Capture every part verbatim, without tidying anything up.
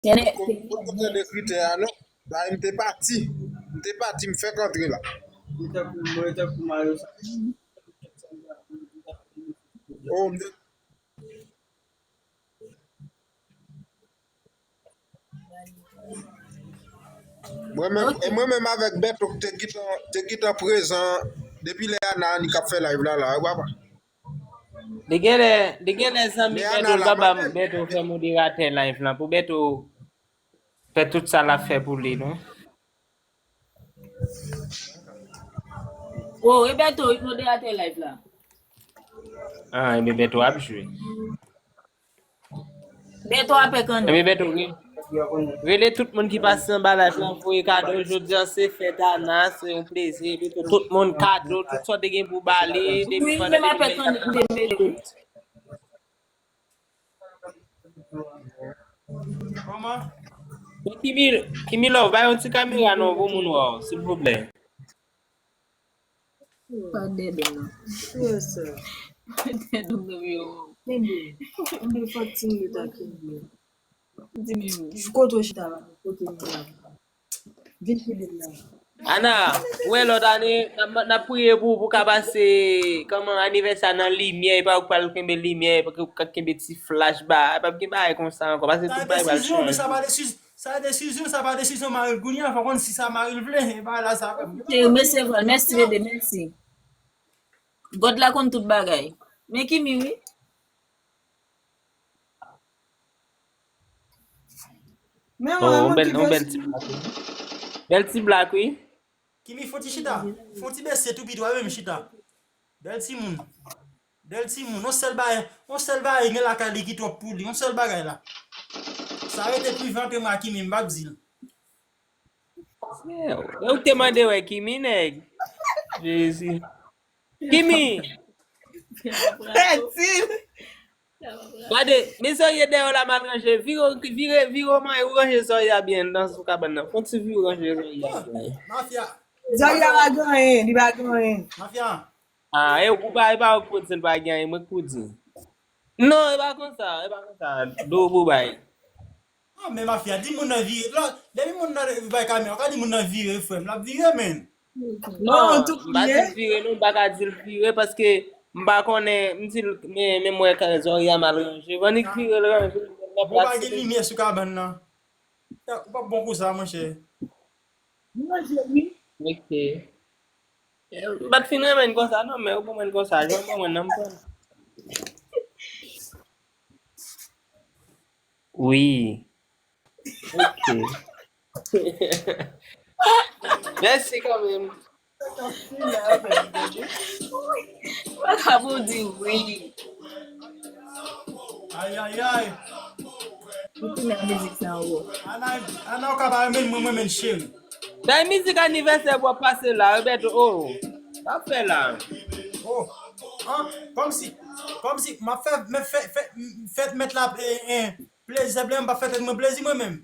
Mwen konn, mwen konn tande kritè a non. Bagay m te pati. M te pati, m fèk antre la. Mwen tankou, mwen tankou Mario sa. Oh, m te Mwen menm, e mwen menm avèk Bèto ki te gentan, te gentan prezan depi lè Ana Ani k ap fè live la, la, wi papa. Li genlè, li genlè zanmi Bèto, l pa ba Bèto fè moderatè live lan, pou Bèto fè tout sa l ap fè pou li, non? Oh, e Bèto, wi, moderatè live la. Ah, ebyen Bèto ap jwe. Bèto apèk annik. Ebyen Bèto, re-, rele tout moun ki pase anba live lan, voye kado. Jodi a se fèt Ana, se yon plezi. Bèto, tout moun kado, tout sa w te gen pou ba li, depi pandan depi lè. Kòman? Men Kimi, Kimi Love, bay yon ti kamera non pou moun wè w, silvouplè. Pa dèdè non. Yes, sir. Pa dèdè non, yo. Kenbe. Kenbe, fò ti minit a kenbe. Di menm. Kote w chita la? Kote w chita la? Vin pi byen la. Ana, ou wè lòt ane, n ap, n ap priye pou, pou ka pase, kòman, anivèsè nan limyè, e pa ou k pral kenbe limyè, e pa ou k ap kenbe ti flach ba, e p ap gen bagay konsa ankò, paske tout bagay pral chanje. Sa pa desizyon, sa pa desizyon, sa pa desizyon mari l kounye a, fò konn si sa mari l vle, e bagay la sa. Cheri, mesye vòl, mèsi bebe, mèsi. God la konn tout bagay. Men Kimi, wi. Men oh, yon bèl, yon bèl ti blak, wi. Bèl ti blak, wi. Kimi, fon ti chita. Fon ti bese tou pito, menm chita. Bèl timoun. Bèl timoun. Yon sèl bagay, yon sèl bagay gen lakay li ki twòp pou li. Yon sèl bagay la. Sa rete prive ant mwen ak Kimi, m p ap di l. Yeah, ou te mande wè Kimi, nèg. Jezi. Kimi! Pèdi! Gade, men zòrye dèyè w la mal ranje. Vire, vire, vire w manyen, ou ranje zòrye a byen nan sou kabann nan. Fon ti vire w ranje zòrye a byen. Mafya. Zòrye a pa gen anyen, li pa gen anyen. Mafya. Ah, e ou pa, e pa ou k pou di l pa gen anyen, mwen k pou di. Non, e pa konsa, e pa konsa. Do pou bay. Ah, men mafya, di moun nan vire. Lò, depi moun nan bay kamera, ou ka di moun nan vire, frè m. L ap vire, men. Non, m pa di l vire, non, m pa ka di l vire, paske m pa konnen, m di l, men, men m wè zòrye a mal ranje. Annik vire l ranje l nan plas. Bon, pa gen limyè sou kabann nan. Ou p ap bon pou sa, monchè. Li ranje, wi. Ok. M pa t fin renmen l konsa, non, men ou bon mwen konsa. Jan ou bon mwen nan, m pran. Wi. Ok. Mèsi kanmenm. Mwen ka pou di wi. Ay, ay, ay. Ou tounen mizik sa ankò. Ana, Ana, ou ka pa renmen mwen, mwen renmen cheri. Bay mizik anivèsè pou ap pase la, Roberto. Oh. Sa ap fè la. Oh. An, kòmsi, kòmsi, m ap fè, m ap fè, fè, fè mèt la, eh, eh, plezi, senpleman m pa fè tèt mwen plezi mwen menm.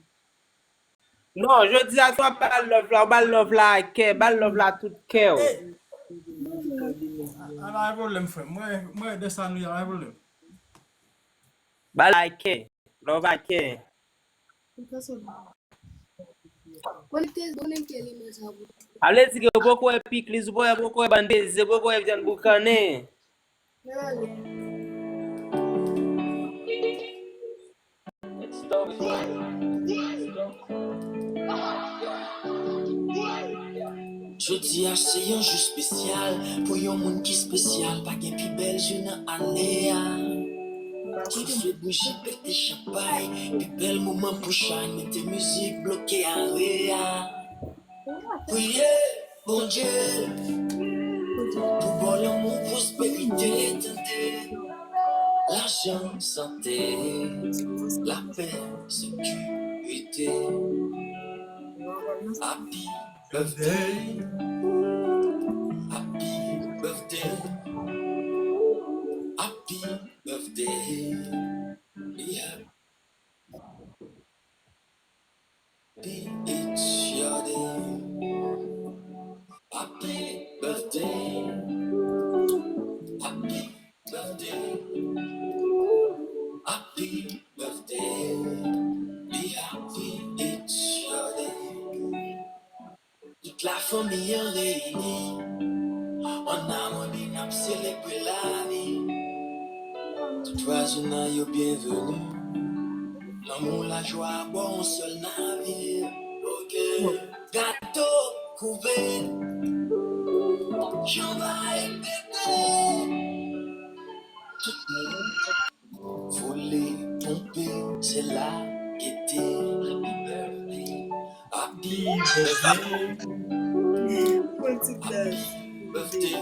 Non, jodi a, si w ap ba l love la, ou ba l love la ak kè, ba l love la tout kè w. Ala gen pwoblèm, frè m. Mwen, mwen, de sa nou ye, ala gen pwoblèm. Ba l ak kè, love ak kè. Konekte, konekte limaj la pou. A vle di ke ou poko wè pikliz, ou poko wè, poko wè bann beze, ou poko wè vyann boukannen. Jodi a se yon jou espesyal pou yon moun ki espesyal. Pa gen pi bèl jou nan ane a. Soufle bouji, pete chanpay, pi bèl moman pou shine, mete mizik, bloke are a. Priye Bondye pou ba w lanmou, pwosperite, tande, lajan, sante, lapè, sekirite. Happy birthday. Happy birthday. Happy birthday. Yeah. Happy, it's your day. Happy birthday. Happy birthday. Happy birthday. Be happy. Tout lafanmi an reyini, ann amoni n ap selebre lavi. Tout vwazen an yo byenveni, lanmou lajwa bò yon sèl navir. Ok. Gato koupe, chanpay pete, tout moun vole, ponpe, se la gete. Happy birthday. Happy birthday. Happy birthday.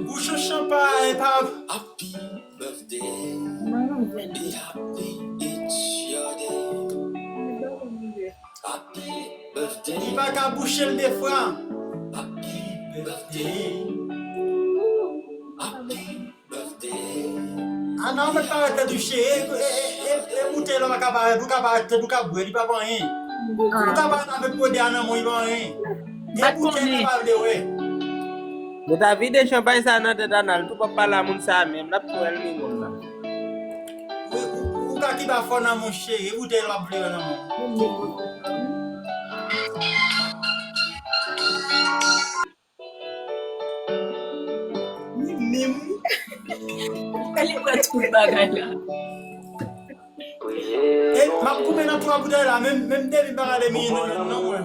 Bouchon chanpay, pa. Happy birthday. Be happy, it's your day. Happy birthday. Li pa ka bouche l de fwa. Happy birthday. Happy birthday. Ana, ou mèt parèt tèt ou cheri. E, e, e, e, e boutèy la pa ka parèt, ou ka parèt tèt ou ka bwè, li pa fè anyen. Ou ka parèt avèk pwodè a nan men w, li pa anyen. Gen boutèy la pa vle wè. Nou ta vide chanpay sa nan tèt Ana, l tou p ap pale a moun sa menm, l ap tou èl ni moun nan. Ou, ou, ou ka kiba fò nan men w cheri, e boutèy la ap vle wè nan men w. Li menm, wi. Li wè tout bagay la. E, m ap goumen nan twa boutèy la, menm, menm depi m pa gade mi nan, nan mwen.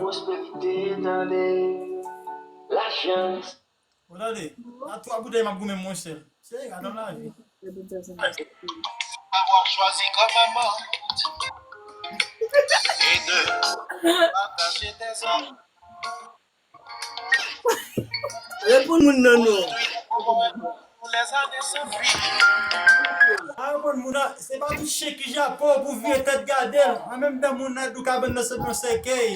Ou tande? Nan twa boutèy m ap goumen mwen sèl. Se gade nan lavi. Avoir choisi comme amante et de partager tes hommes. Reponn moun nan non. Pa reponn moun nan, se pa tout chen ki japo pou vire tèt gade l. An menm tan moun nan di w kabann nan se yon sèkèy,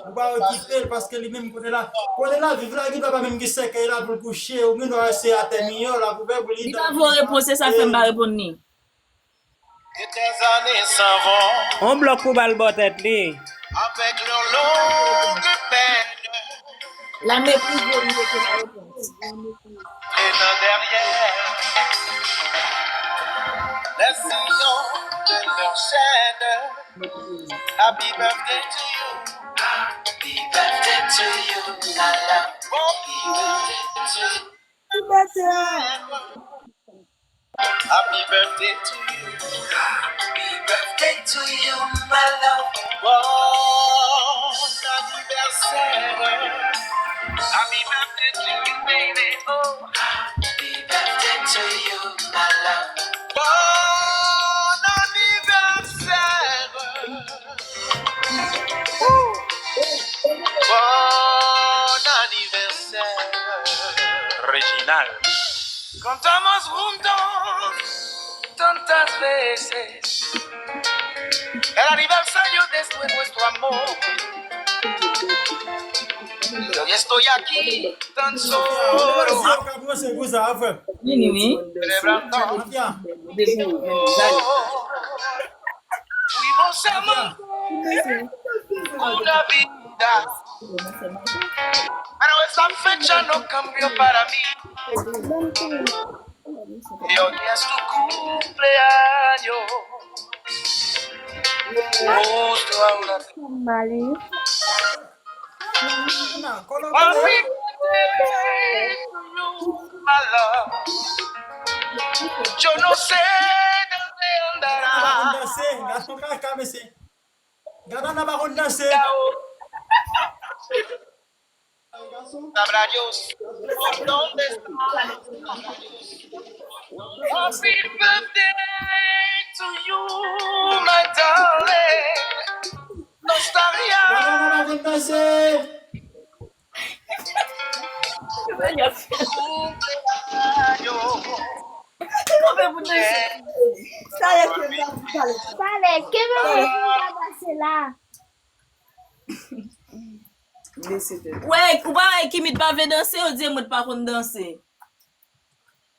ou pa okipe l paske li menm kote la, kote l ap viv la, li pa menm gen sèkèy la pou l kouche, ou gen dwa se atè miyò l ap ouvè pou li. Li pa vle w reponn, se sa k fè m pa reponn li. Et tes années s'en vont. On blòk pou ba l bò tèt li. Avec leurs longues peines. La meprize vle mete la repons. Et dans derrière. Les sillons de leur chaîne. Happy birthday to you. Happy birthday to you, my love. Bon. Happy birthday to you. Happy birthday to you. Happy birthday to you, my love. Bon anniversaire. Happy birthday to you, baby. Oh. Happy birthday to you, my love. Bon anniversaire. Bon anniversaire. Reginald. Cantamos juntos tantas veces. El aniversario de nuestro amor. Y hoy estoy aquí tan solo. Vini, wi. Celebrando. Fuimos amor una vida. Pero esta fecha no cambió para mí. Y hoy es tu cumpleaños. Justo ahora. Happy birthday to you, my love. Yo no sé dónde andará. Gason kaka, mesye. Gad Ana pa konn danse. Sabrá Dios por dónde está. Happy birthday to you, my darling. Nostalgia. Gad Ana pa konn danse. Cumpleaños. Kòman pou danse? Sa lè ke m ap pale. Sa lè ke m ap pale la. Mesye tèt. Wè, ou pa wè Kimi t pa vle danse, yo di mwen t pa konn danse.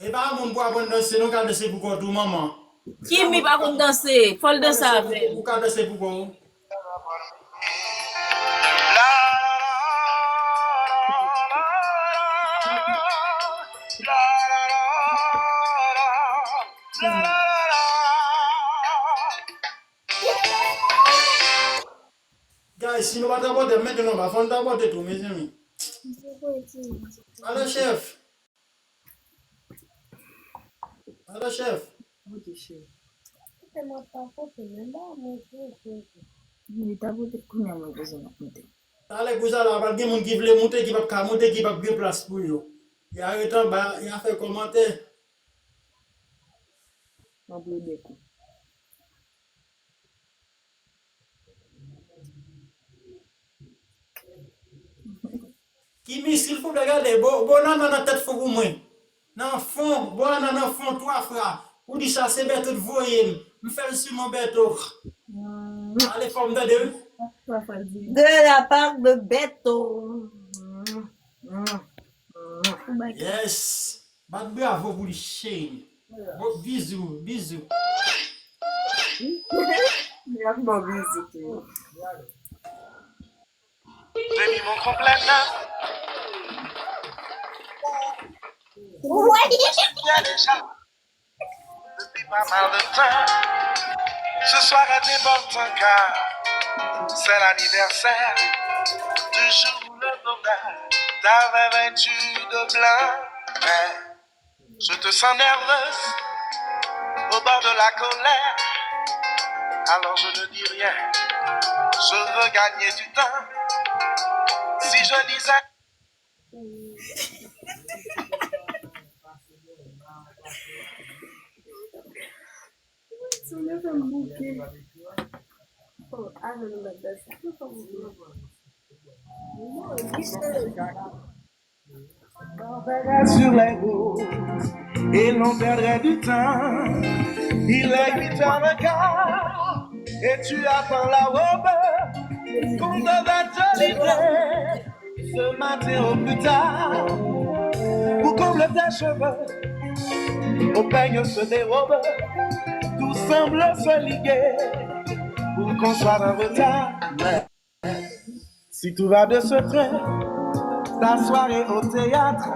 E pa moun pou aprann danse, non, ka danse pou kò tou, manman. Kimi pa konn danse, fò l danse avè l. Ou ka danse pou kò ou. Guys, si nou pa trapòte, mentenan, pa fò n trapòte tou, mezanmi. Alo, chèf. Alo, chèf. Li ta pote kounye a mwen bezwen ap monte. Talè kou sa la, pral gen moun ki vle monte, ki p ap ka monte, ki p ap gen plas pou yo. Y a ret anba, y a fè kòmantè. Mwen plede kou. Kimi, silvouplè, gade, bo, bo nannan nan tèt fon pou mwen. Nan fon, bo nannan nan fon, twa fwa. Ou di sa se Bèto t voye m. M fè l sou non Bèto. Ale fò m tande, wi. De la part de Bèto. Yes. Bat bravo pou li, cheri. Bon, bizou, bizou. Li ap ban bizou tou. Demi mon complète là. Bien déjà. Depuis pas mal de temps. Ce soir est important car c'est l'anniversaire du jour où le bonheur t'avait vêtu de blanc. Mais je te sens nerveuse, au bord de la colère. Alors je ne dis rien. Je veux gagner du temps. Si je disais. Sa vle fè m bouke. Oh, avè nou mèt danse. Sa fè m bouke. Sur les routes et l'on perdrait du temps. Il est huit heures et quart et tu attends la robe qu'on devait te livrer ce matin au plus tard. Pour combler tes cheveux, au peigne se dérobe, tout semble se liguer pour qu'on soit en retard. Si tout va de ce train, ta soirée au théâtre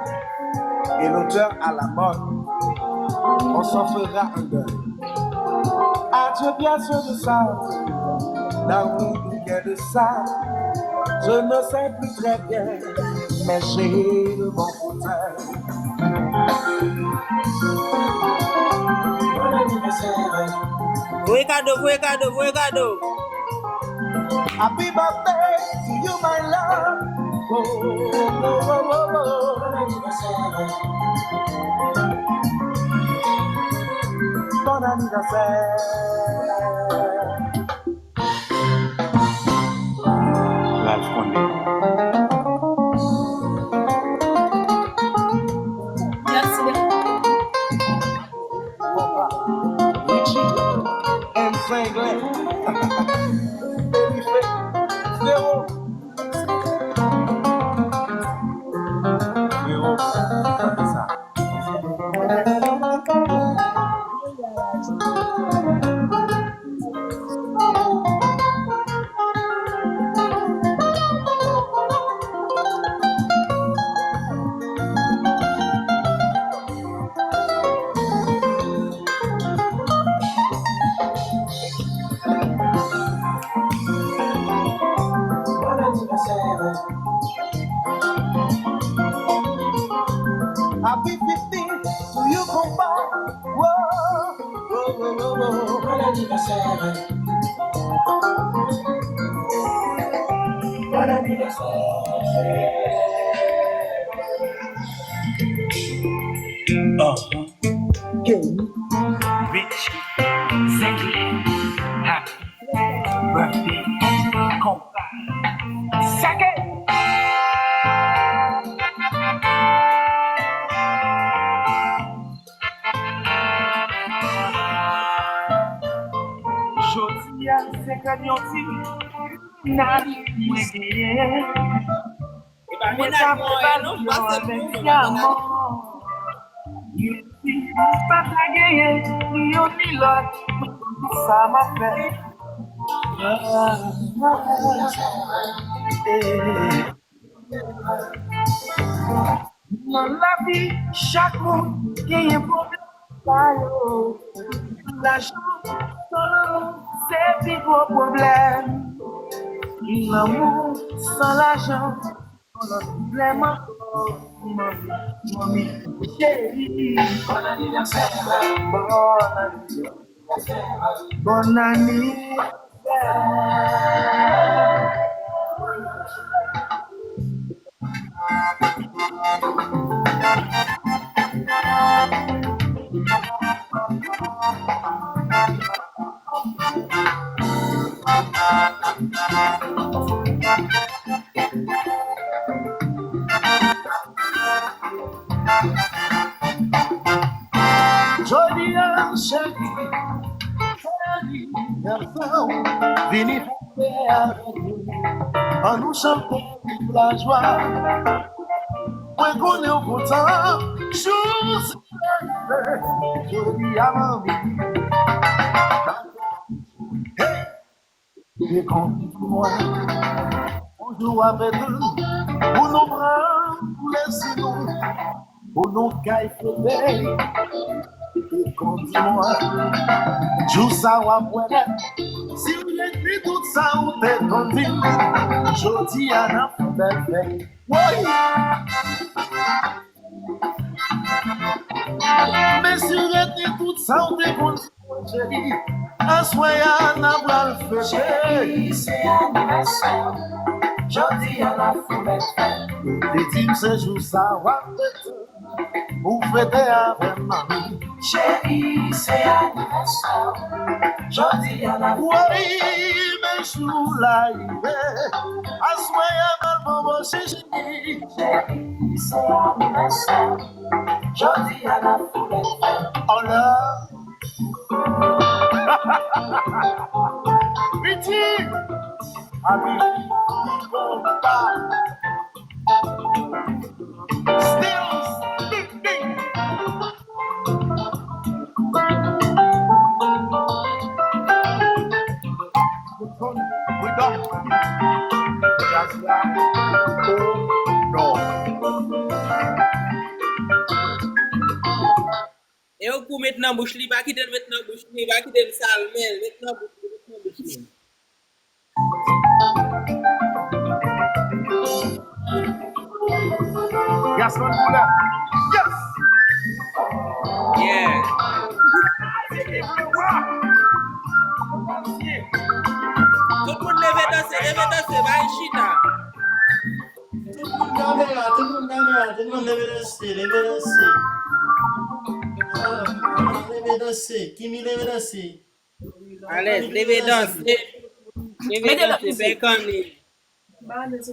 et l'auteur à la mode, on s'en fera un deuil. Adieu pièce de sable, d'amour ou bien de sable, je ne sais plus très bien, mais j'ai le bon fauteuil. Voye kado, voye kado, voye kado. Happy birthday to you, my love. Oh, oh, oh, oh, oh. Bon anniversaire. Ralph Condé. Richie and Senglen. Baby Fake. Frero. Frero, tande sa. Happy fifty to you, compa. Whoa, whoa, whoa, whoa, whoa. Bon anniversaire. Bon anniversaire. Uh-huh. Kenny. Richie. Senglen. Happy birthday. Konpa. Sake. Jodi a, se grenn yon ti naj mwen genyen. E pa mennaj mwen an, non, m panse pou ou, se pa mennaj mwen. Mwen pa ta genyen ni youn ni lòt, pou sa m ap fè. Nan lavi, chak moun genyen pwoblèm pa yo. Lajan, san lanmou, se pi gwo pwoblèm. Lanmou san lajan, Yon lòt lè m ankò, manmi, manmi, cheri. Bòn anivèsè. Bòn anivèsè. Bòn anivèsè. Jodi a, cheri, se anivèsè w, vini fete avèk nou. Ann nou chante viv lajwa. Mwen konnen w kontan, jou sa rive. Jodi a, manmi. Hey! Te konn di mwen, yon jou w ap etan, pou nou pran plezi nou, pou nou kay fete. Te konn di mwen, jou sa w ap wè nèt, si w retni tout sa w te konn di m, jodi a n ap fè bèl fèt. Woy! Men si w retni tout sa w te konn di mwen, cheri, aswè a n a pral fete. Cheri, se anivèsè w. Jodi a n ap fè bèl fèt. Ou te di m se jou sa w ap fete. Ou fete avè m, manmi. Cheri, se anivèsè w. Jodi a n ap fè bèl fèt. Woy, men jou la rive. Aswè a n al pran bon cheri. Cheri, se anivèsè w. Jodi a n ap fè bèl fèt. Anlè. Piti. Abi. Konpa. Still speaking. Freedom. Jazz la. Oh, no. E yon kou met nan bouch li, pa kite l met nan bouch li, pa kite l sal men l, met nan bouch li, met nan bouch li. Gaston Boulè. Yes! Yeah. Tout moun leve danse, leve danse, bay chita. Tout moun kamera, tout moun kamera, tout moun leve danse, leve danse. Ah, leve danse, Kimi leve danse. Alèz, leve danse. Leve danse, fè kanni.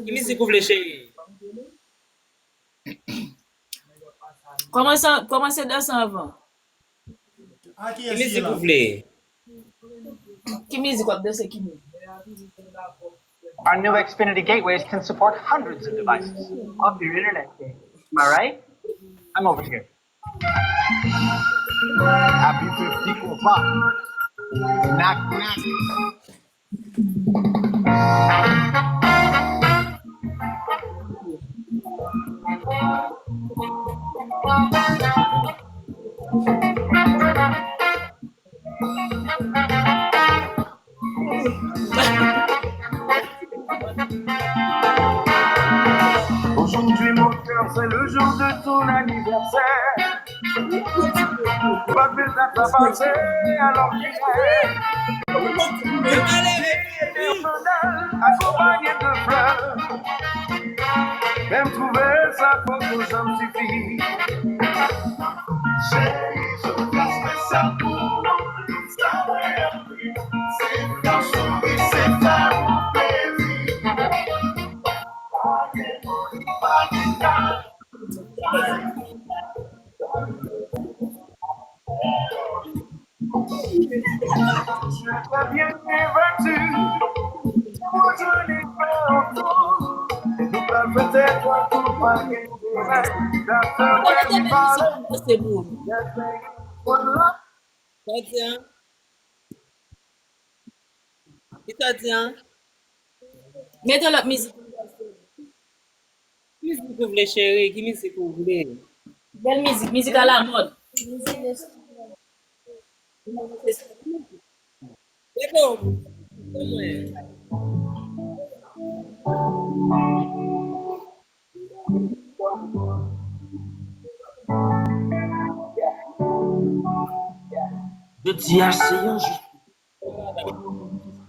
Ki mizik ou vle, cheri? Kòmanse, kòmanse danse anvan. Ki mizik ou vle? Ki mizik w ap danse, Kimi? Our new Xfinity gateways can support hundreds of devices off your internet game. Am I right? I'm over here. Happy fifty konpa. Knock, knock. Aujourd'hui, mon cœur, c'est le jour de ton anniversaire. Pas de date à passer, alors qu'il est. Accompagné de fleurs. Menm twouve sa poko janm sifi. Cheri, jou spécial pour nous. Sa mwen anvi. Se fè w souri, se fè w plezi. Pa gen mouri, pa gen kay. Sa w di an? Ki sa w di an? Mete lòt mizik. Ki mizik ou vle, cheri? Ki mizik ou vle? Bèl mizik, mizik alamòd. Mete w pou mwen. Jodi a se yon jou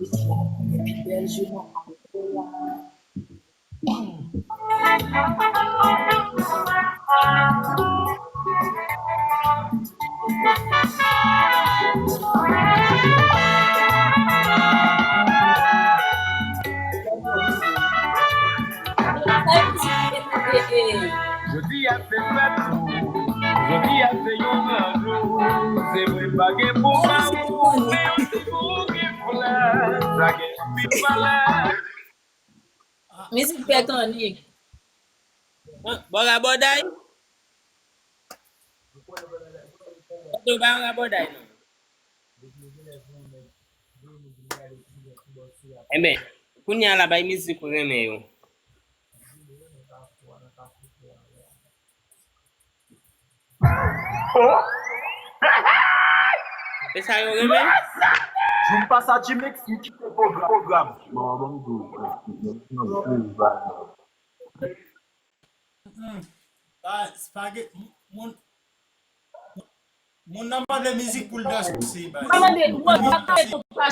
espesyal, epi bèl jounen an. Jodi a se fèt ou, jodi a se yon gran jou. Se vre pa gen pou pa ou, men yon ti kou ki flè, sa gen anpil valè. Mizik pèkanik. Bò rabòday. Kote w pa rabòday non. Enben, kounye a la bay mizik ou renmen yo. E sa yo renmen? Joum pasa G-Mix, m kite pwogram. Pwogram. Pa, pa gen, moun, moun nan mande mizik pou l danse, bay. Pa mande, ou ka met konpa,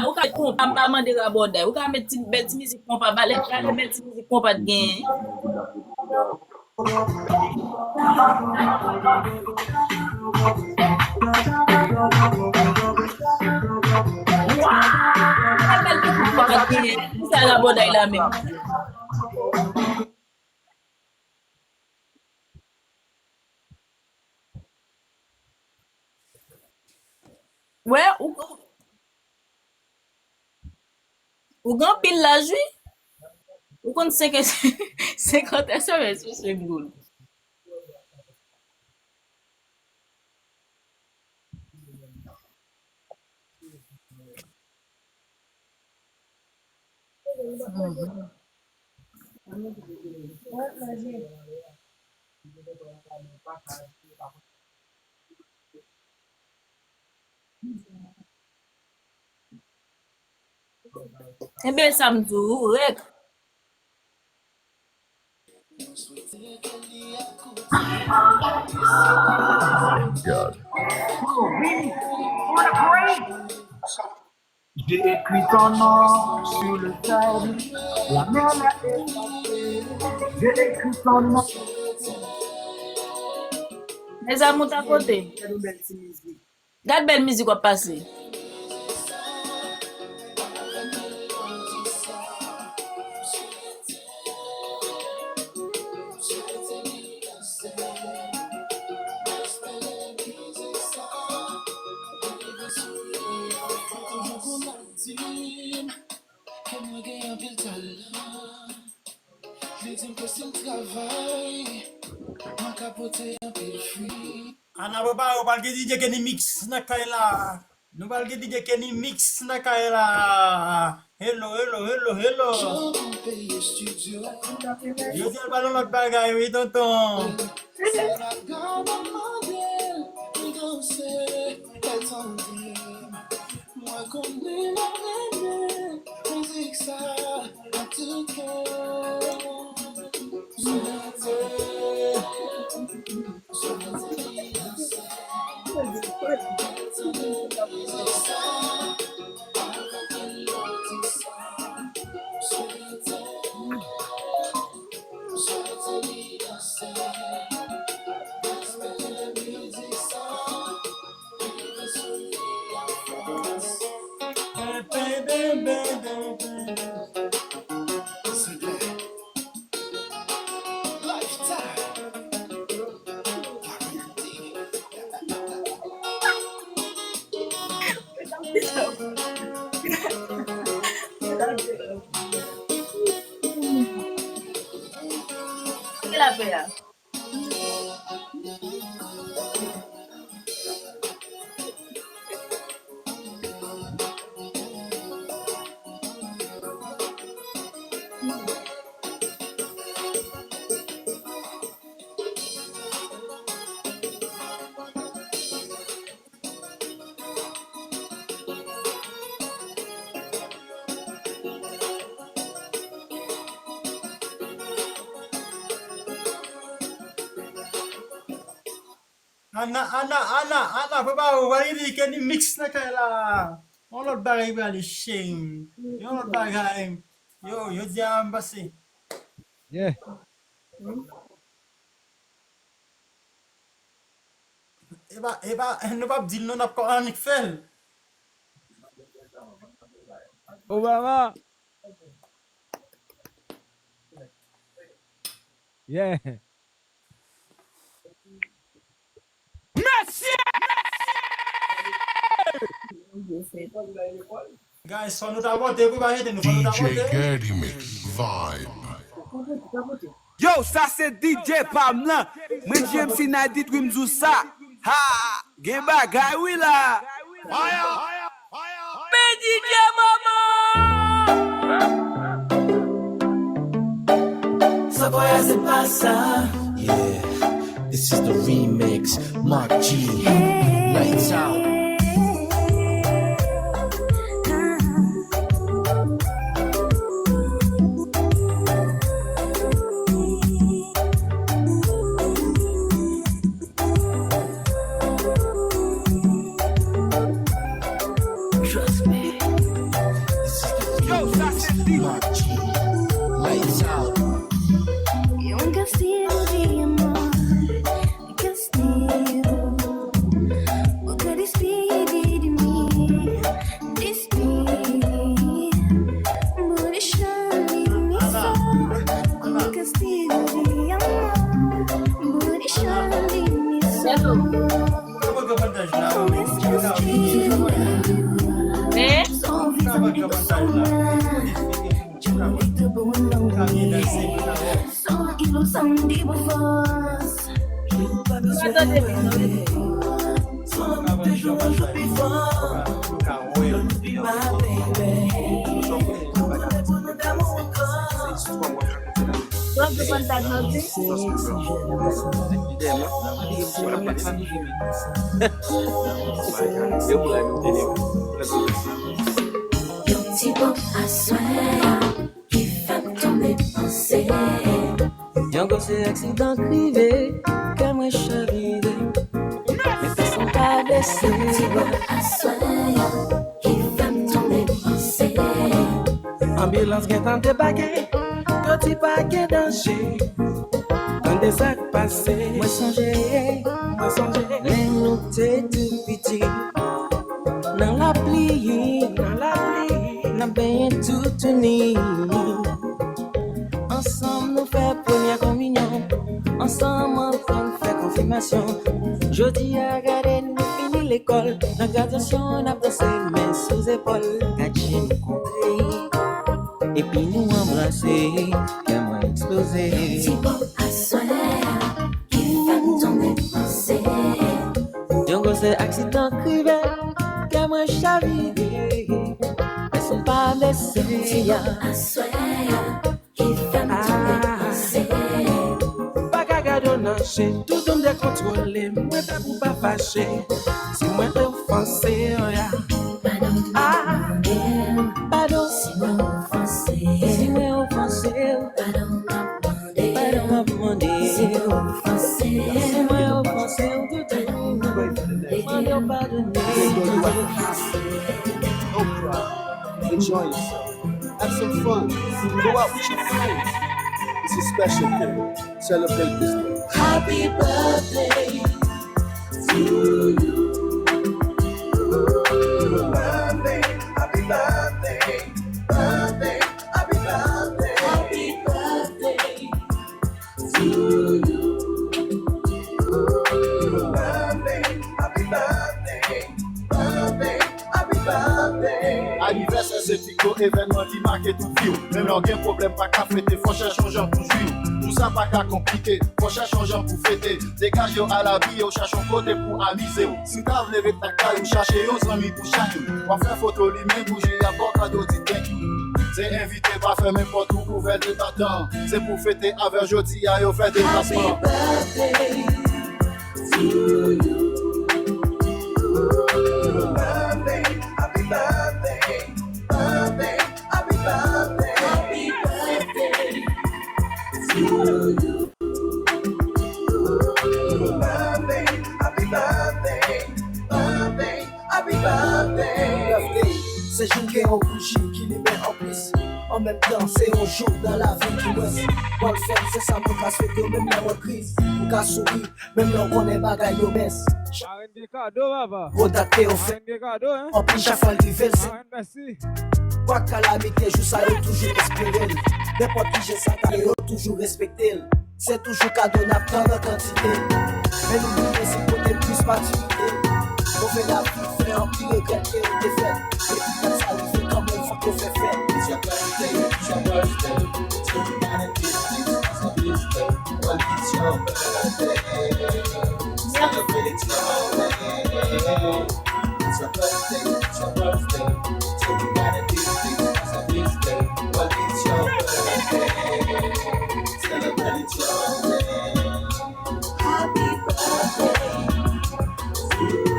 ou ka met konpa, pa mande rabòday. Ou ka met ti, bèl ti mizik konpa, balè, bèl ti mizik konpa t genyen. Sa rabòday la menm. Wè, ou, ou gen anpil laj wi. Ou konn senkant, senkant S M S pou senk goud. Enben, sa m di w, rèk. J'ai écrit ton nom sur le sable, la mer l'a effacé. J'ai écrit ton nom. Mezanmi, ou ta kote? Gad bèl mizik w ap pase. Li di m ke si m travay, mwen ka pote anpil fwi. Ana papa, yo pral gen D J Kenny Mix nan kay la. Nou pral gen D J Kenny Mix nan kay la. Hello, hello, hello, hello. Jodi a pral yon lòt bagay, wi, tonton. Se la gade mande, li danse, kay tande. Mwen konnen w ap renmen mizik sa ak tout kè w. Swete, swete li danse. Tande mizik sa avèk melodi sa. Swete, swete li danse. Respè mizik sa. Ki l ap fè a? Ana, Ana, Ana, Ana, prepare w, Valérie, Kenny Mix nan kay la. Yon lòt bagay prale, cheri. Yon lòt bagay. Yo, jodi a m pase. Yeah. E pa, e pa, nou p ap di l non, n ap kò annik fè l. Obama. Yeah. Guys, fò nou ta vote, pou pa jete nou, fò nou ta vote. D J Gary Mix Vibe. Yo, sa se D J pa m lan. Mwen J M C Night Dream di w sa. Ha! Gen bagay wi la. Men D J manman! Sa kwè se pa sa. Yeah, this is the remix. Mark G, lights out. Trust me. This is the Yo, sa se Mark G. Lights out. Yon kastigo de amor, kastigo. Boca despide de mim, despide. Vou deixar de mim só, um castigo de amor. Vou deixar de mim só. Yon ti bon aswè ki fè m tonbe panse. Yon gwo se aksidan k rive, kè mwen chavire. Men pèsonn pa blese. Yon ti bon aswè ki fè m tonbe panse. Anbilans gentan debake, yo di pa gen danje. Tande sa k pase. Mwen sonje, mwen sonje lè nou te tou piti. Nan lapli, nan lapli, n ap benyen toutouni. Ansanm nou fè premyè kominyon. Ansanm ankò n fè konfimasyon. Jodi a gade nou fini lekòl. Nan gradyasyon n ap danse men sou zepòl. Gad je nou kontre. Epi nou anbrase, kè mwen eksploze. Ti pòp aswè a ki fè m tonbe panse. Yon gwo se aksidan k rive, kè mwen chavire. Pèsonn pa blese. Ti pòp aswè a ki fè m tonbe panse. Pa ka gade w nan je, toutoun dekontwole, mwen pè pou pa fache. Si mwen te ofanse w, ya. Padon, ah, padon. Si mwen ofanse, si mwen ofanse w, padon m ap mande. Padon m ap mande. Si mwen ofanse, si mwen ofanse w, toutoun mande w padone. No problem. Enjoy yourself. Have some fun. Go out with your friends. It's a special day. Celebrate this day. Happy birthday to you. Birthday, happy birthday, birthday, happy birthday, happy birthday to you. Birthday, happy birthday, birthday, happy birthday. Anivèsè se pi gwo evènman ki make tout vi w. Menm lè w gen pwoblèm, pa ka fete, fò chèche yon jan pou jwi w. Tou sa pa ka konplike, fò chèche yon jan pou fete. Degaje w al abiye w, chache yon kote pou amize w. Si w ta vle ret lakay ou, chache yon zanmi pou chak jou. W ap fè foto, limen bouji, y ap ba w kado, di thank you. Se envite, pa fèmen pòt ou, ouvè l de batan. Se pou fete avè w jodi a, yo fè deplasman. Happy birthday to you. Birthday, happy birthday. Birthday, happy birthday. Happy birthday to you. Birthday, happy Yon bouji ki limen anplis. An menm tan, se yon jou nan lavi ki mwens. W al fè l, se sa mwen ka swete w, menm lè w an kriz. Ou ka souri, menm lè w konnen bagay yo mens. Marenn gen kado, papa. Kontakte yo fè. Marenn gen kado, hein? Anpil chak fwa l rive l, se. Marenn, mèsi. Kwa kalamite, jou sa yo toujou espere l. Nenpòt ki jan sa ta ye, yo toujou respekte l. Se toujou kado n ap tann an kantite. Men nou bliye se kote plis matirite. Move lavi fè anpil regrèt ke yo te fè. Depi dat sa rive kanmenm fòk yo fè fèt. It's your birthday, it's your birthday. So you gotta give thanks, it's a big day. Well, it's your birthday. Celebrate it your way. It's your birthday, it's your birthday. So you gotta give thanks, it's a big day. Well, it's your birthday. Celebrate it your way. Happy birthday to you.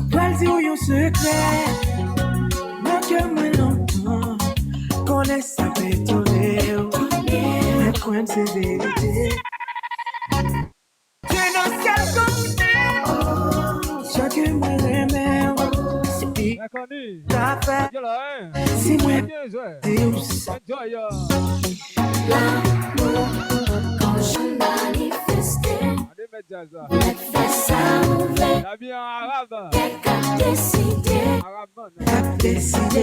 Mwen pral di w yon sekrè nan kè mwen lontan. Konnen sa p etone w, men kwè m se verite. Te nan syèl konnen, jan ke mwen renmen w. Se pi ta fè si mwen di w sa. Lanmou, kon jan manifeste. Mèt fè sa ou vle. Kè k ap deside. K ap deside.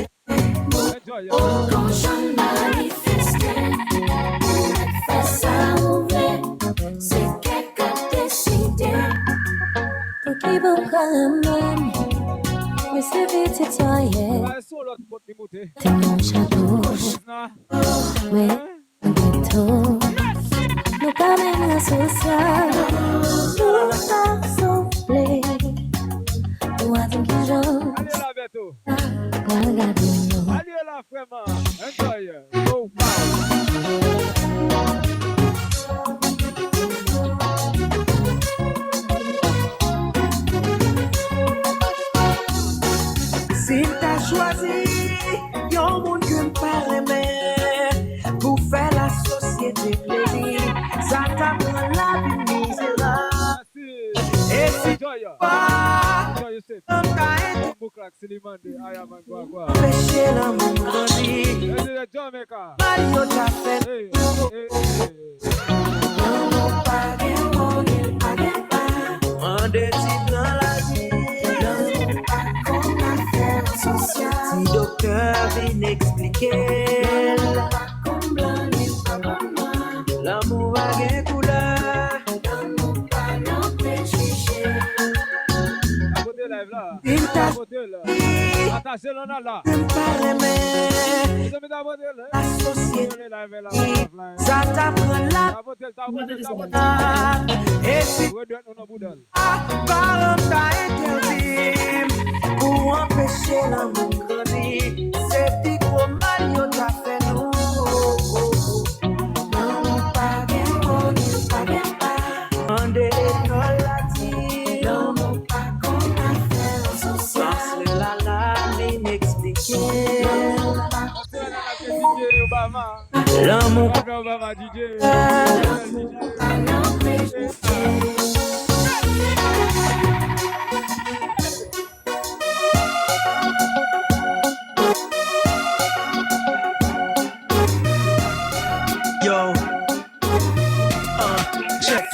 Ou gon jan manifeste. Ou mèt fè sa ou vle. Se kè k ap deside. Pou ki bon ka renmen. Mwen se pitit soyè. Te nan chato. Mwen Geto. Nou pa menm ran sosyal. Nou pa sanble. Ou a di m kijan. Ale la, Beto. Mwen gade nou. Ale la, frè man. Enjoy. Oh, wow. Si m ta chwazi yon moun ke m pa renmen pou fè lasosyete plezi, sa ta pran lavi mizerab. E si pa m ta ede anpeche lanmou grandi, mal yo ta fè nou. Lanmou pa gen wòl, li pa gen pa. Mande ti blan lavi. Lanmou pa konn afè sosyal. Ti doktè vin eksplike l. Lanmou pa konn blan, li pa konn nwa. Lanmou pa gen koulè. Lanmou pa nan prejije. Tapote live la. Tapote l. Pataje l anndan la. M pa renmen. Mezanmi, tapote l. Tapote live la, live la. Sa ta pran la. Tapote l, tapote l, tapote l. E si redwèt nou nan bouda l. Paran m ta entèdi m pou anpeche lanmou grandi. Se pi gwo mal yo ta fè nou. Lanmou pa gen wòl, li pa gen pa. Mande lekòl la di. Lanmou pa konn afè sosyal. Paske la la vin eksplike. Lanmou pa Obama. Lanmou. Obama D J. Yo. Ah, check.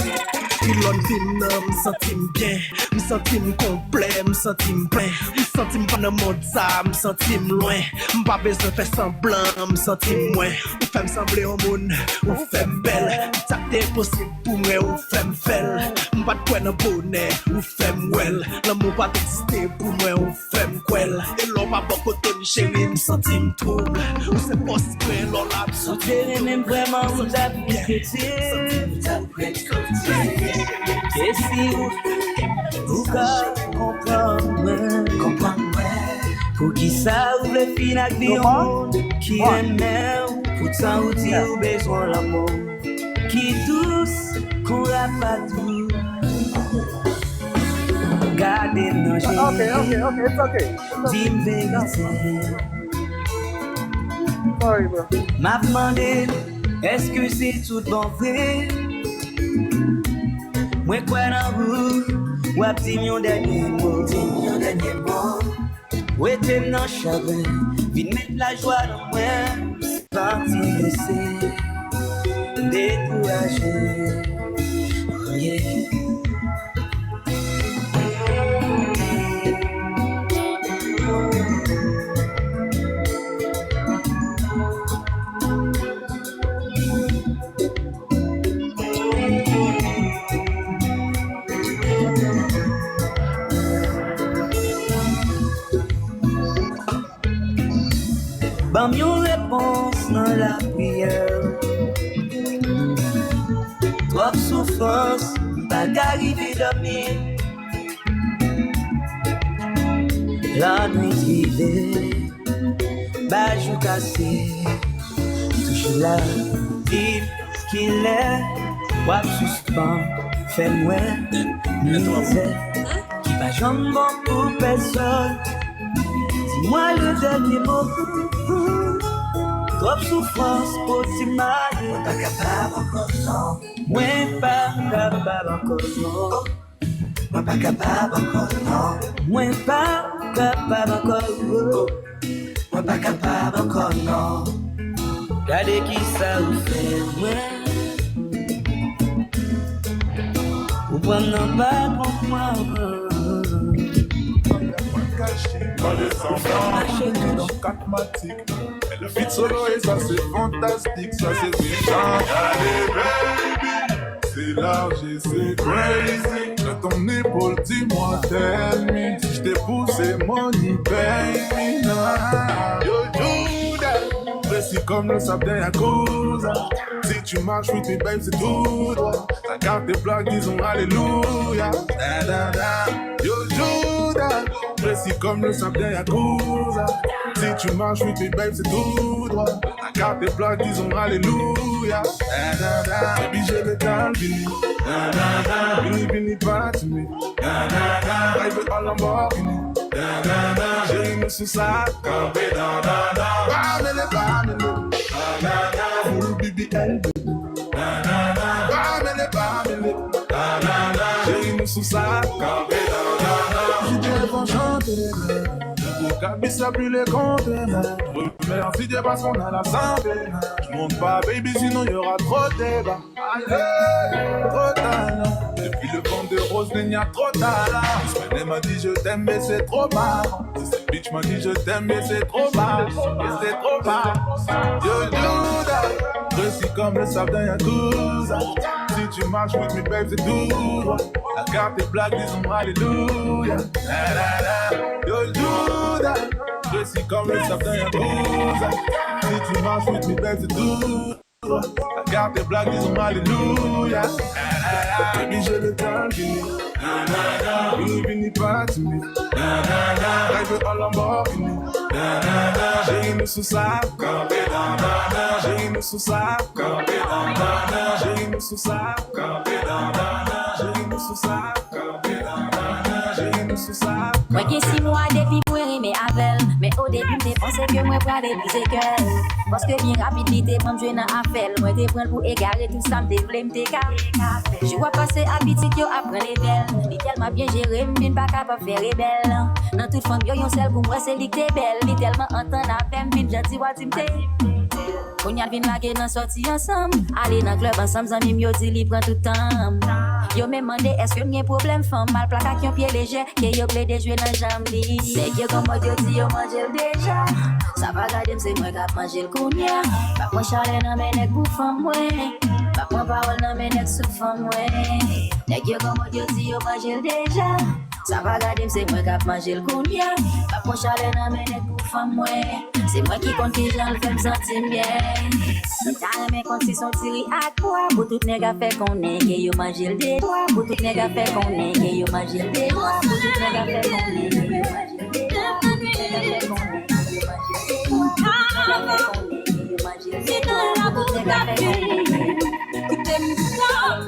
Pilòn fim nan, m santi m byen. M santi m konplè, m santi m plen. M santi m pa nan mond sa, m santi m lwen. M pa bezwen fè sanblan, m santi m mwen. Ou fè m sanble yon moun, ou fè m bèl. Tout sa k te enposib pou mwen, ou fè m fè l. M pa t kwè nan bonè, ou fè m wè l. Lanmou pa t egziste pou mwen, ou fè m kwè l. E lè w pa bò kote m, cheri, m santi m twoub. Ou se bòs mwen, lè w la m soti. Ou te renmen m vrèman, ou t ap vin kredi. E si ou, ou ka konprann mwen, konprann mwen. Poukisa ou vle fin ak vi yon moun ki renmen w? Poutan ou di ou bezwen lanmou ki dous. Kou rapat ou gade m nan je. Ok, ok, ok, it's ok. Di m verite. Sorry, bro. M ap mande, èske se tout bon vre? Mwen kwè nan ou, w ap di m yon dènye mo. Di m yon dènye mo. Wete m nan chagren, vin met lajwa nan mwen. Santi blese, dekouraje. Oh, yeah. Ban m yon repons nan lapriyè. Twòp soufrans, m pa ka rive dòmi. Lannwit rive, bay jou kase. Touche la, di m kilè w ap sispann fè m wè mizè ki pa janm bon pou pèsòn. Di mwen le dènye mo. Twòp soufrans pou ti mari. Mwen pa kapab ankò, non. Mwen pa kapab ankò, non. Mwen pa kapab ankò, non. Mwen pa kapab ankò, oh. Mwen pa kapab ankò, non. Gade kisa ou fè mwen. Ou pran m nan pa konprann. Pale san flan, dans kat matik. Elle fit solo et ça c'est fantastique, ça c'est brillant. Gade baby, c'est large et c'est crazy. Dans ton épaule, dis-moi, tell me. Si je t'ai poussé, money, pay me now. Yo, Juda, précis comme le sable d'un yakuza. Si tu marches, oui, t'es belle, c'est tout droit. Ta ka te plak, dizon alelouya. Da, da, da. Yo, Juda, précis comme le sable d'un yakuza. Si tu marches, oui, t'es belle, c'est tout droit. Ta ka te plak, dizon alelouya. Da, da, da. Baby, je vais t'enlever. Da, da, da. Vini, vini, pa timiz. Da, da, da. Drive an Lamborghini. Da, da, da. Cheri, nou sou sa. Kanpe, da, da, da. Pa mele, pa mele. Da, da, da. Full B B L. Pa mele, pa mele. Cheri, nou sou sa. Kanpe, da, da, da. Si Dieu veut chanter, mon gars, bis la pile compte. Remercie Dieu parce qu'on a la santé. Je monte pas, baby, sinon y aura trop de débat. Allez, trop tard, non. Depuis le vent de Rose, il y a trop tard là. This man m'a dit je t'aime, mais c'est trop marrant. This bitch m'a dit je t'aime, mais c'est trop marrant. Mais c'est trop marrant. Yo, Juda, précis comme le sable d'un yakuza. Si tu marches with me, babe, c'est tout droit. Ta ka te plak, dizon alelouya. Da, da, da. Yo, Juda, précis comme le sable d'un yakuza. Si tu marches with me, babe, c'est tout droit. Ta ka te plak, dizon alelouya. Baby, je le tell you. Vini, vini, pa timiz. Drive an Lamborghini. Cheri, nou sou sa. Cheri, nou sou sa. Cheri, nou sou sa. Cheri, nou sou sa. Mwen gen sis mwa depi mwen renmen avè l, men o debi m te panse ke mwen prale brize kè l. Paske byen rapid li te ban m jwe nan afè l, mwen te pran l pou egare, tout sa m te vle m te ka fè. Jou ap pase ak pitit yo ap pran level, li tèlman byen jere m vin pa kapab fè rebèl. Nan tout fanm yo yon sèl pou m wè se li k te bèl, li tèlman antann avè m vin janti w a di m te Kounye a l vin lage nan sòti ansanm. Ale nan klèb ansanm, zanmi m yo di li pran tout tan m. Yo menm mande èske m gen pwoblèm fanm, m al plak ak yon pye lejè, ke yo plede jwe nan janm li. Nèg yo gon mòd yo di yo manje l deja. Sa pa gade m, se mwen k ap manje l kounye a. Pa pran chalè nan men nèg pou fanm mwen. Pa pran pawòl nan men nèg sou fanm mwen. Nèg yo gon mòd yo di yo manje l deja. Sa pa gade m, se mwen k ap manje l kounye a. Pa pran chalè nan men nèg pou fanm mwen. Se mwen ki konn kijan l fè m santi m byen. M ta renmen konn si s on ti ri ak pwa. Pou tout nèg ap fè konnen ke yo manje l de twa. Pou tout nèg ap fè konnen ke yo manje l de twa. Pou tout nèg ap fè konnen ke yo manje l de twa. Pou tout nèg ap fè konnen ke yo manje l de twa. Pou tout nèg ap fè konnen ke yo manje l de twa. Pou tout nèg ap fè konnen. Kite m stop.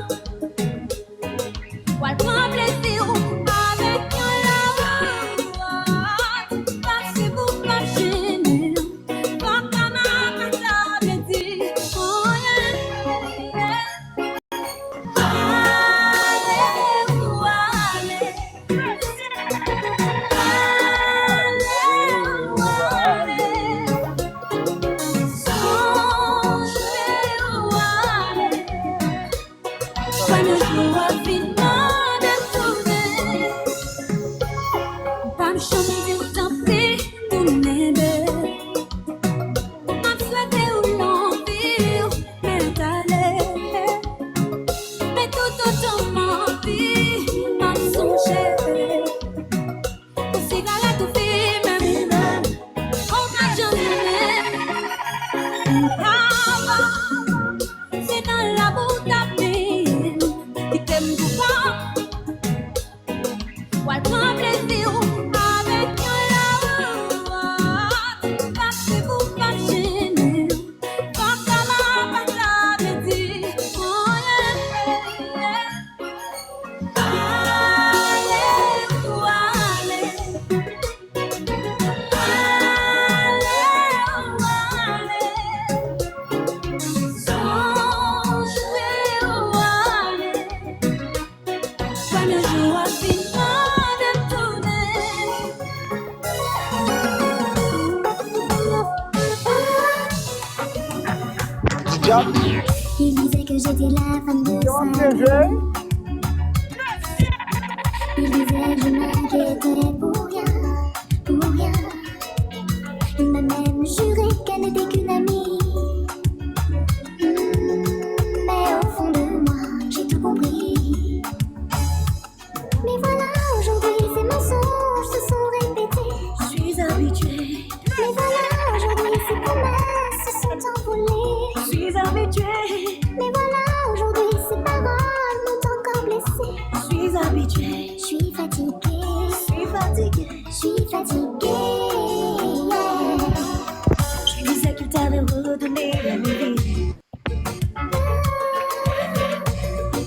Janm di w tanpri, tounen bebe. M ap swete w lonvi, men tale. Men toutotan m anvi, m ap sonje. Pou sigarèt ou fimen, ou pa janm renmen. M pa va, se nan labou w t ap vin, kite m pou kò. W al pran plezi w avèk yon lòt. Pase pou pa jennen. Kòm sa va pa ta vle di anyen. Ale ou ale. Ale ou ale. Sonje ou ale. Premye jou w ap vin mande m tounen. Il disait que j'étais la femme de sa vie. Il disait que je m'inquiétais pour rien, pour rien. Il m'a même juré qu'elle n'était qu'une amie. Hmm, mais au fond de moi, j'ai tout compris. Mais voilà, aujourd'hui, ces mensonges se sont répétés. Je suis habituée. Mais voilà, aujourd'hui, ces promesses se sont envolées. Je suis habituée. Mais voilà, aujourd'hui, ces paroles m'ont encore blessée. Je suis habituée. Je suis fatiguée. Je suis fatiguée. Je suis fatiguée. Yeah. Je me disais qu'il t'avait redonné la vie.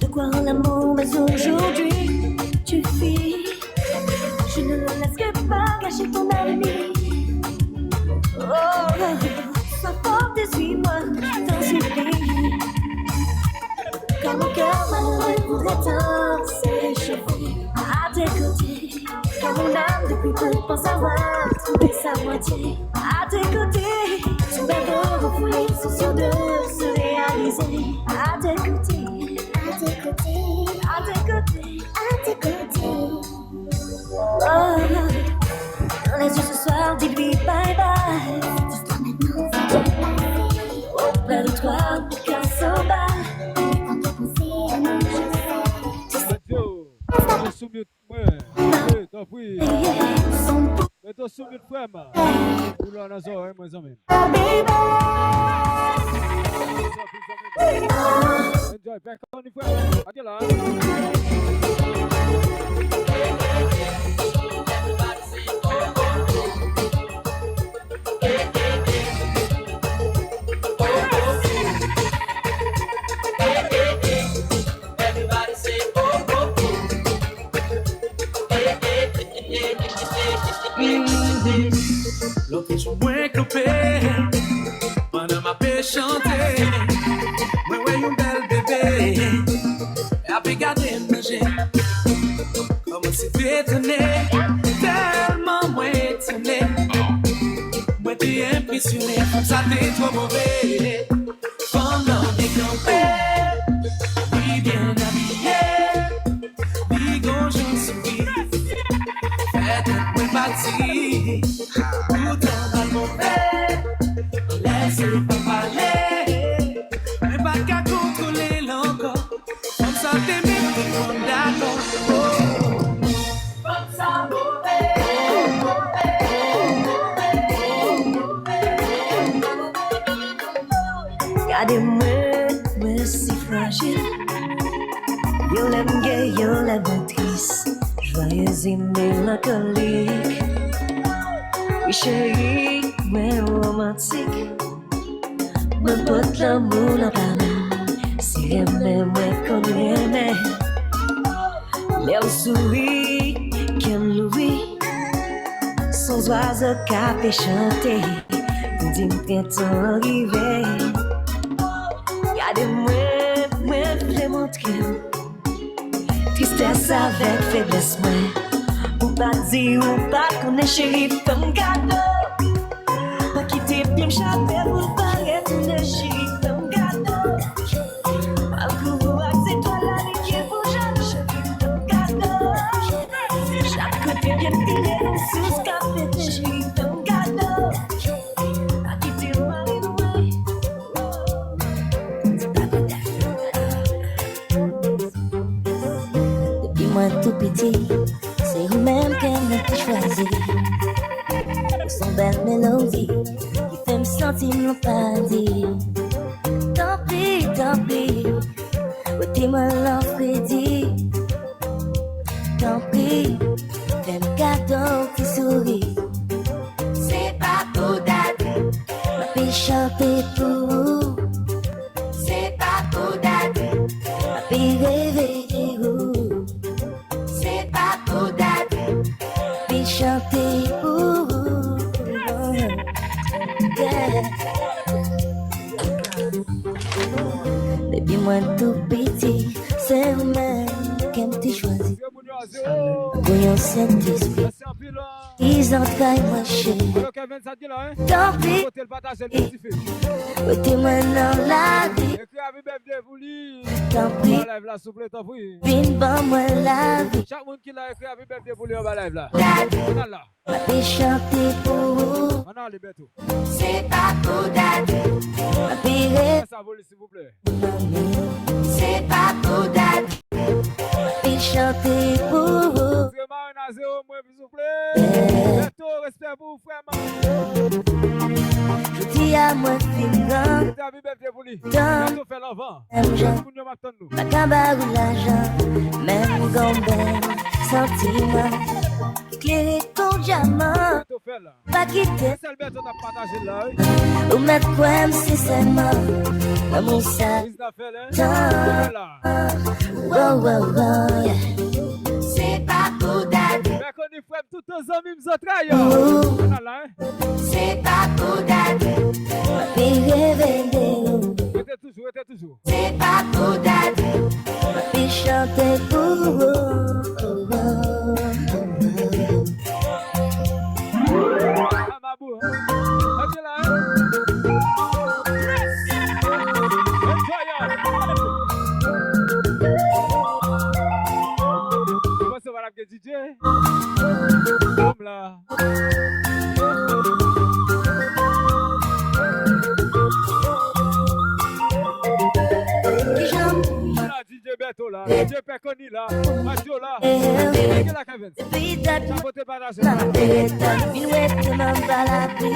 De croire en l'amour, mais aujourd'hui, tu fuis. Je ne le laisserai pas gâcher ton avenir. Oh, sois forte et suis-moi dans ce pays. Car mon cœur malheureux voudrait tant se réchauffer à tes côtés. Car mon âme depuis peu pense avoir trouvé sa moitié. À tes côtés, sous ma dos refoulée, c'est sûr de se réaliser. À tes côtés, à tes côtés, à tes côtés, à tes côtés. Oh, dans les yeux ce soir, dis-lui bye bye. Dis-toi maintenant, c'est du passé. Auprès de toi, mon cœur s'emballe. Quand tu penses à nous, je sais. Mwen, mete w sou mute, frè m. Ou la nan zòrèy mwen, zanmi m. Enjoy, back on the frè m. Ake la. Lòt jou mwen kanpe, pandan m ape chante, mwen wè yon bèl bebe ape gade m nan je. Kòmanse etone, tèlman mwen etone. Mwen te enpresyone, fanm sa te twò move. Fanm nan byen kanpe, li byen abiye, li gon jan souri. Fè tèt mwen pati, poutan pa l move. Lè se pa pale, mwen pa ka kontwole l ankò. Fanm sa te mete m dakò. Oh. Fanm sa move. Gade mwen, mwen si frajil. Yon lè m gay, yon lè mwen tris. Jwayez e melankolik. Wi cheri, mwen romantik. Mwen pot lanmou nan pa men m. Si renmen mwen konn renmen. Lè w souri, kè m louvri. Son zwazo k ape chante pou di m prentan an rive. Gade mwen, mwen vle montre w tristès avèk feblès mwen. Pou pa di ou pa konnen, cheri, fè m kado. Pa kite pye m chape pou l pa retounen, cheri, fè m kado. Al kouri ak zetwal la, li gen pou jalou, cheri, fè m kado. Chak kote pye Sous ka fè te cheri fè m kado. Pa kite mari nou, eh. Depi mwen tou piti, se ou menm ke mwen te chwazi. Ou se yon bèl melodi ki fè m santi m nan paradi. Tanpri, tanpri, rete mwen lan fredi. Tanpri, fè m kado yon ti souri. Se pa pou dat, m ap chante pou ou. Se pa pou dat, m ap reveye ou. Se pa pou dat, m ap chante pou ou. Yeah. Depi mwen tou piti, se ou menm ke m te chwazi. Pou yon Sentespri ki zantray mwen cheri. Tanpri, rete mwen nan lavi. Tanpri, vin ban mwen lavi. Chak moun ki la, ekri happy birthday pou li anba live la. Ann al la. M ap chante pou ou. Ann ale, Bèto. Se pa pou dat. M ap pire. Fè sa, Volis, silvouplè. Se pa pou dat. M ap chante pou ou. Retire marin a zewo mwen, silvouplè. Bèto, respè pou ou, frè m. Jodi a mwen fin gran. Happy birthday pou li. Bèto, fè l anvan. Menm jan. Moun yo m ap tann nou. Pa ka ba ou lajan, men m gon bèl santiman ki klere kon dyaman. Bèto fè l. Pa kite. Se sèl Bèto t ap pataje l la, wi. Ou mèt kwè m sensèman, lanmou sa. Rizna fè l, hein? Tan. Fè l la. Wow, wow, wow, yeah. Se pa pou dat. Mèkoni frè m, tout tan zanmi m zantray. Ou. Fè l la, hein? Se pa pou dat. M ap reveye ou. Rete toujou, rete toujou. Se pa pou dat, m ap chante pou ou. Amabou, hein? Enjoy la, hein? Enjoy, hein? Ou panse w pa t ap gen D J? Fanm la. Kijan pou mwen D J Bèto la, D J Pè Koni la, Radyo la, Radyo la Kevin. Depi dat mwen la, vin wete m anba lapli.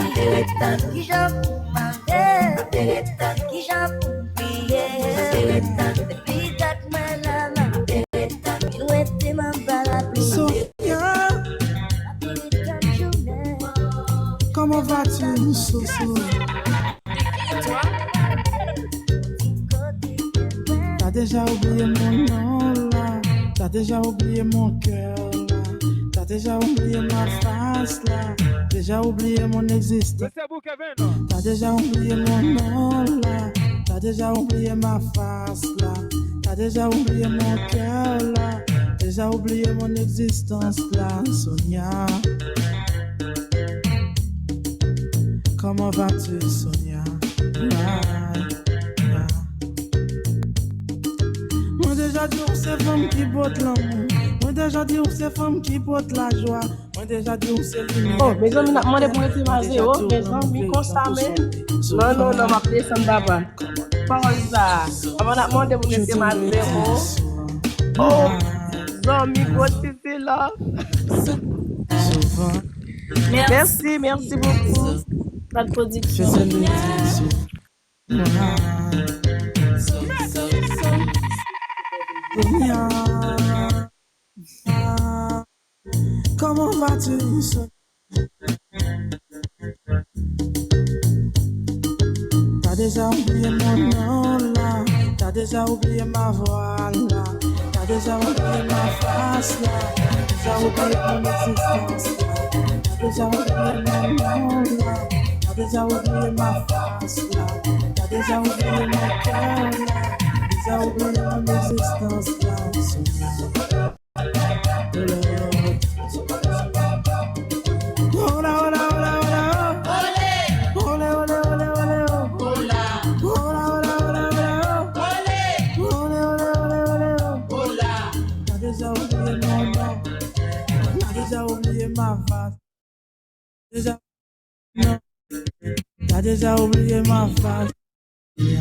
Kijan pou mwen, kijan pou m priye. Depi dat mwen la, vin wete m anba lapli. Sonya. Comment vas-tu, mon chouchou? T'as déjà oublié mon nom là. T'as déjà oublié mon cœur là. T'as déjà oublié ma face là. Déjà oublié mon existence. Respè pou Kevin. T'as déjà oublié mon nom là. T'as déjà oublié ma face là. T'as déjà oublié mon cœur là. Déjà oublié mon existence là, Sonia. Comment vas-tu, Sonia? Ah, ah. Mwen deja di w se fanm ki pot lanmou. Mwen deja di w se fanm ki pot lajwa. Mwen deja di w se limyè. Oh, mezanmi, n ap mande pou rete m a zewo, mezanmi, konsa menm. Non, non, non, m ap desann, papa. Pawòl sa. Papa, n ap mande pou rete m a zewo. Oh, zanmi, gwo titi la. Mèsi, mèsi bokou. Pat pwodiksyon. Comment vas-tu, Sonia? T'as déjà oublié mon nom là, t'as déjà oublié ma voix là, t'as déjà oublié ma face là, déjà oublié mon existence là, t'as déjà oublié mon nom là, t'as déjà oublié ma face là, t'as déjà oublié mon cœur là, déjà oublié mon existence là, Sonia. Hola, hola, hola, hola. Olé. Olé, olé, olé, olé. Hola. Hola, hola, hola, hola. Olé. Olé, olé, olé, olé. Hola. T'as déjà oublié mon nom. T'as déjà oublié ma fas. Deja, non, t'as déjà oublié ma face. Yeah.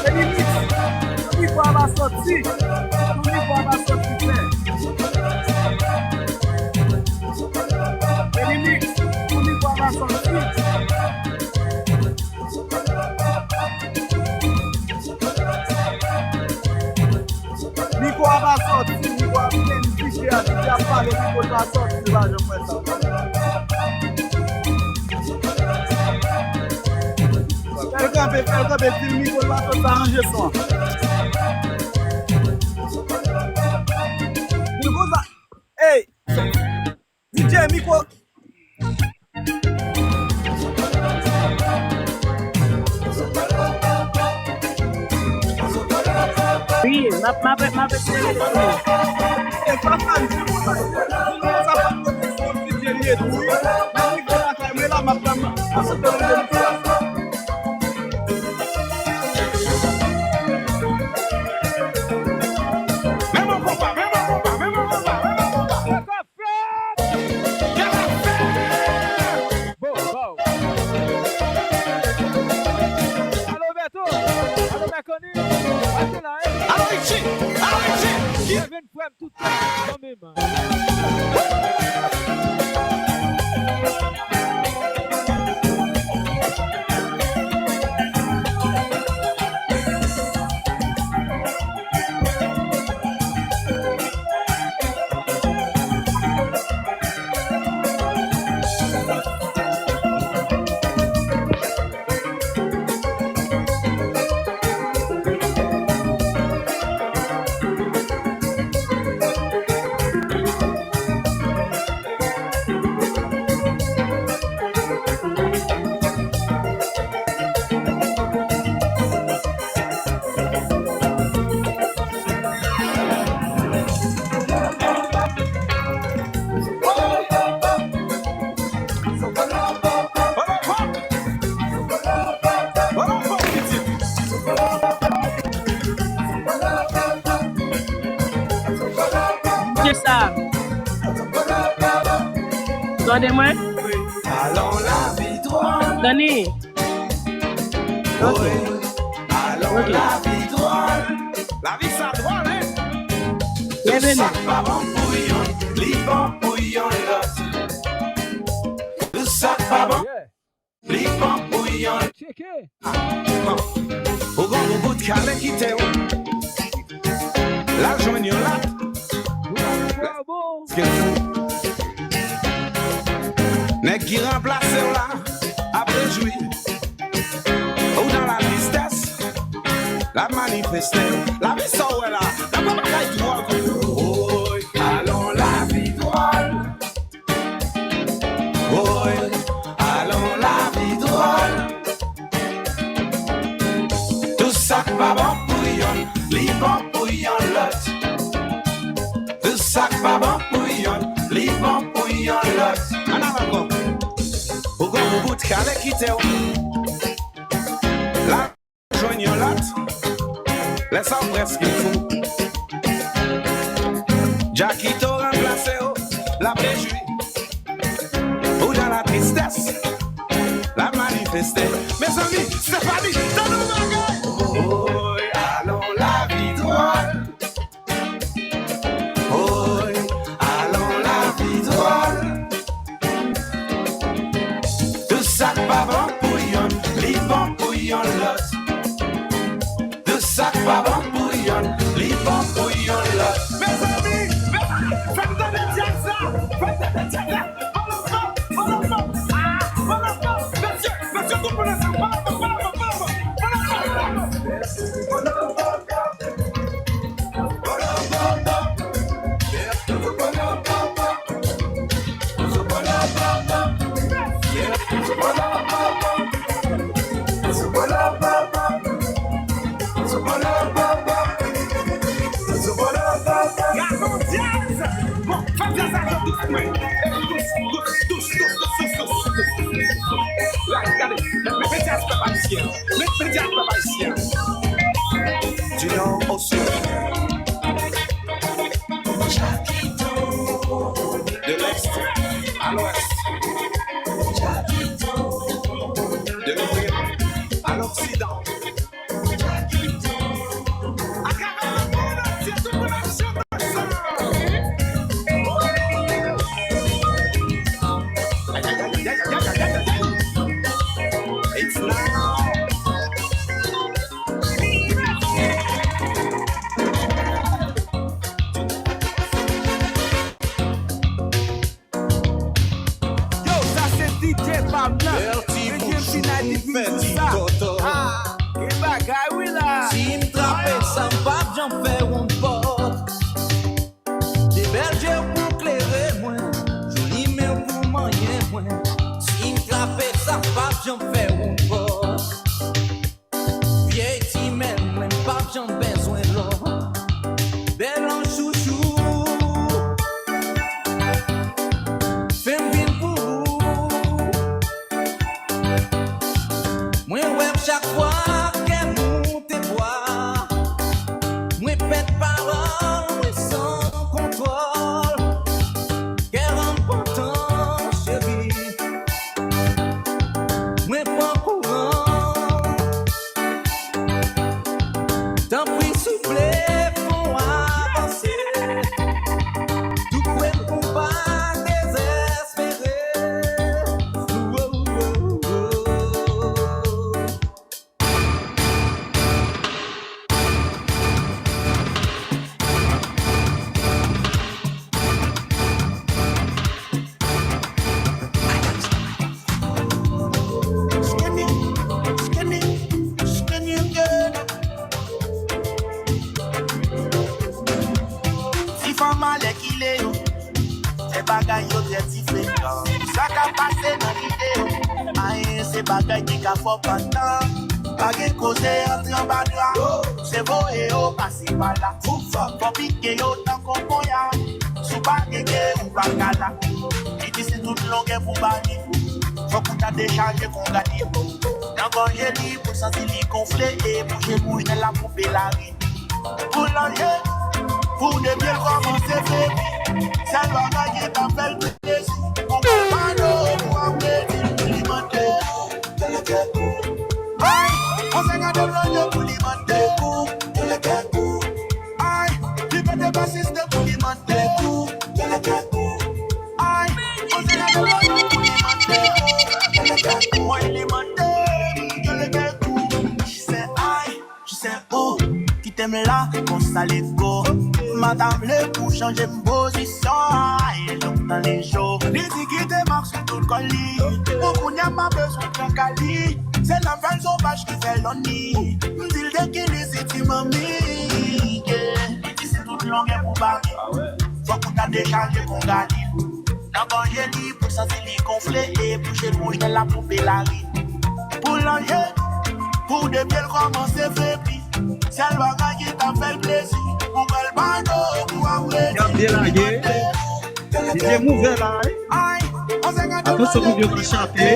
Baby Mix, ton mikwo a va sòti. Ton mikwo a va sòti klè. Baby Mix, ton mikwo a va sòti. Mikwo a pa sòti, mikwo a byen dife a, dife ap pale, mikwo l pa sòti, li pa janm wè sa. Fè l kanpe, fè l kanpe, di l mikwo l pa sòti, sa ranje son an. Di l konsa, ey, D J, mikwo. Wi, m ap, m ap, m ap eseye retounen. Men bon konpa, men bon konpa, men bon konpa, men bon konpa. Fèt! Gen afè! Bon, bon. Alo Beto, alo Mèkoni, wè ki la, hein? Alo Richie, alo Richie! Kevin frè m tout tan, kanmenm. Kisa? Tande mwen? Dani. Ok. Ok. Lavi sa dwòl, hein? Byenveni. Tout sa k pa bon pou yonn, li bon pou yon lòt. Tout sa k pa bon, yeah, li bon pou yonn. Tcheke. Ou gon boubout k ale kite w. L al jwenn yon lòt. Ou pa kwè bon. Nèg ki ranplase w la ap rejwi. Ou nan la tristès, l ap manifeste. Lavi sa w wè la, nan pa bagay dwòl. Woy, alon lavi dwòl. Woy, alon lavi dwòl. Tout sa k pa bon pou yonn, li bon pou yon lòt. Tout sa k pa bon pou yonn, li bon pou yon lòt. Ann al ankò. Ou gon boubout k ale kite w. La jwenn yon lòt. Lè sa w prèske fou. Jackito ranplase w, l ap rejwi. Ou dans la tristesse, l ap manifeste. Mezanmi, Stéphanie, tande yon bagay. Woy, alon lavi dwòl. Woy, alon lavi dwòl. Tout sa k pa bon pou yonn, li bon pou yon lòt. Tout sa k pa bon pou yonn, li bon pou yon lòt. Mezanmi, mezanmi, fè m tande dyaz la, fè m tande dyaz la. Moloko, moloko, ah, moloko. Mesye, mesye, tout moun ansanm. Moloko, moloko, moloko, moloko, moloko. Gason dyaz! Bon, fè dyaz la jwe dous mwen. Dous, dous, dous, dous, dous, dous, dous. Gade, gade. Men, men, men djaz pèp ayisyen. Men, men djaz pèp ayisyen. Du nord au sud. De l'est à l'ouest. De l'orient à l'occident. Yo, sa se D J pa m nan. D J M C Night li vin pou sa. Ah, gen bagay wi la. Si m trape sa, m p ap janm fè wonn pòt. De bèl je pou klere mwen, joli men pou manyen mwen. Si m trape sa, m p ap janm fè wonn pòt. Vye ti men mwen, m p ap janm bezwen lò. Bèl an chouchou, fè m vin pou ou. Mwen wè m chak fwa kè moute bwa. Mwen pèt pawòl, mwen san kontwòl. Kè rann pantan, cheri. Mwen pran kouran. Tanpri souple, fè w avanse. Tou pre m pou pa dezespere. Wo, wo, wo. Ti fanm alèkile yo, fè bagay yo trè diferan. Sa k ap pase nan lide yo, ayen se bagay ki ka fè w pantan. Pa gen koze antre anba dra, se voye yo pase pa la. Fò pike yo tankou ponya, si w pa gen ke ou pa ka la. Li di se tout longè pou bari. Fòk ou ta dechaje konga li. Nan gòje li pou santi li gonfle e bouje bouch nan la pou fè lari. Pou lanje, pou de pye l kòmanse febli. Sèl bagay ki ta fè l plezi, pou konpano, pou ap redi, pou li mande. Ay, on se gade blonde pou li mande. Ay, li pete basiste pou li mande. Ay, on se gade blonde pou li mande. Mwen li mande. She say, ay. She say, oh, kite m la, konsa li go. M pa ta vle pou chanje m pozisyon, ay, lontan li cho. Li di kite m ak sou tout kò li. Pou kounya m pa bezwen pran ka li. Se la m fè l sovaj ki fè l on ni. M di l de ki li si ti manmi. Yeah. Li di se tout longè pou bari. Fòk ou ta dechaje konga li. Nan gòje li pou santi li gonfle e bouje l bouch nan la pou fè lari. Pou lanje, pou de pye l kòmanse febli. Sèl bagay ki ta fè l plezi, pou kò l pa do, pou ap redi. Y ap delage. D J m ouvè la, wi. Atansyon pou yo pa chape.